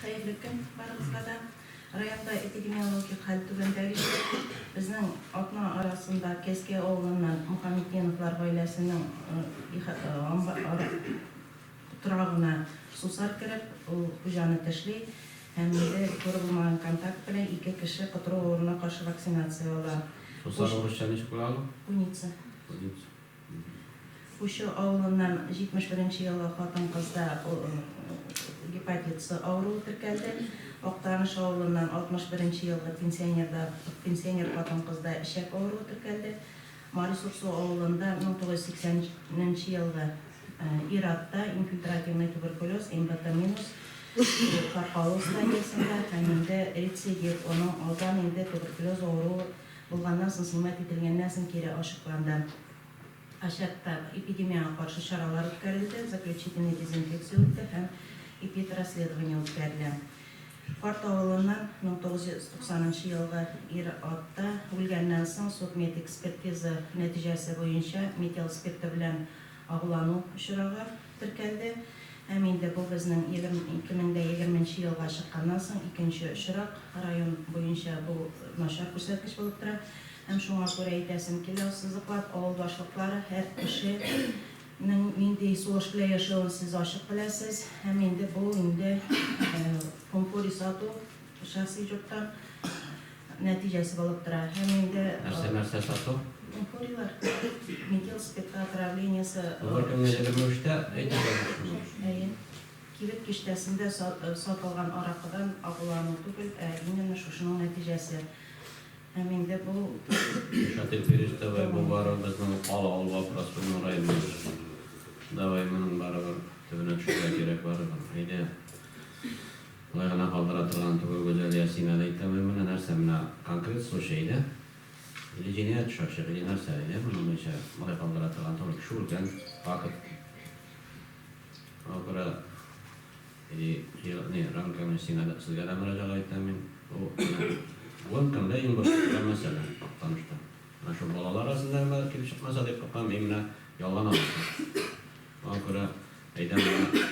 Хәерле көн барыгызга да. Районда эпидемиологик хәл түбәндәгечә. Безнең атна арасында Кәскәй авылыннан Мухаметдиновлар гаиләсенең торагына сусар кереп, ул хуҗаны тешли һәм инде туры булмаган контакт белән ике кеше котыру авыруына каршы вакцинация ала. Сусар урысча ничек була ул? Куница. Куница. Пучы авылыннан 71 нче елгы хатын-кызда гепатит С авыруы теркәлде. Актаныш авылыннан 61 нче елгы пенсионерда пенсионер хатын-кызда эчәк авыруы теркәлде. Мари Сурсу авылында 1980 нче елгы ир-атта инфильтративный туберкулез, МБТ минус, таркалу стадиясендә һәм инде рецидив, аның алдан инде туберкулез авыруы булганнан соң, снимать ителгәннән соң кире ачыкланды. Очагта эпидемиягә каршы чаралар үткәрелде, заключительный дезинфекция үтте һәм эпидрасследование үткәрелә. Карт авылыннан 1990 нчы елгы ир-атта үлгәннән соң судмедэкспертиза нәтиҗәсе буенча метил спирты белән агулану очрагы теркәлде. Һәм инде бу безнең 2020 нче елга чыкканнан соң икенче очрак. Район буенча бу начар күрсәткеч булып тора. Һәм шуңа күрә әйтәсем килә, ассызыклап, авыл башлыклары һәр кеше нең нинди сулыш белән яшәвен сез ачык беләсез. Һәм инде бу инде фумфури сату шәхси йорттан нәтиҗәсе булып тора. Һәм инде. Нәрсә, нәрсә сату? Фумфурилар. Метил спирты отравлениесе. Бу беркемгә 23 тә әйтергә шуны. Әйе. Кибет киштәсендә сатылган аракыдан агулану түгел, ә именно шушының нәтиҗәсе. Һәм инде бу. Шатил Фирис, давай, бу барыбер безнең кала ул вопрос безнең районда. Давай, моның барыбер төбенә төшәргә кирәк барыбер. Әйдә. Болай гына калдыра торган түгел, Гүзәлия, сиңа да әйтәм, менә нәрсә, менә конкрет случай, әйдә. Или җинаять шашык, или нәрсә, әйдә, моның буенча болай калдыра торган түгел. Кеше үлгән, факт. Шуңа күрә Или не, Рамил Камилевич, сиңа да, сезгә дә мөрәҗәгать итәм мин. Бу менә бүген көндә иң борчыган мәсьәлә Актанышта. Менә шул балалар арасында гына килеп чыкмаса дип куркам, мин менә ялган аласың. Шуңа күрә әйдә моңа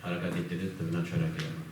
хәрәкәт итегез, төбенә төшәргә кирәк.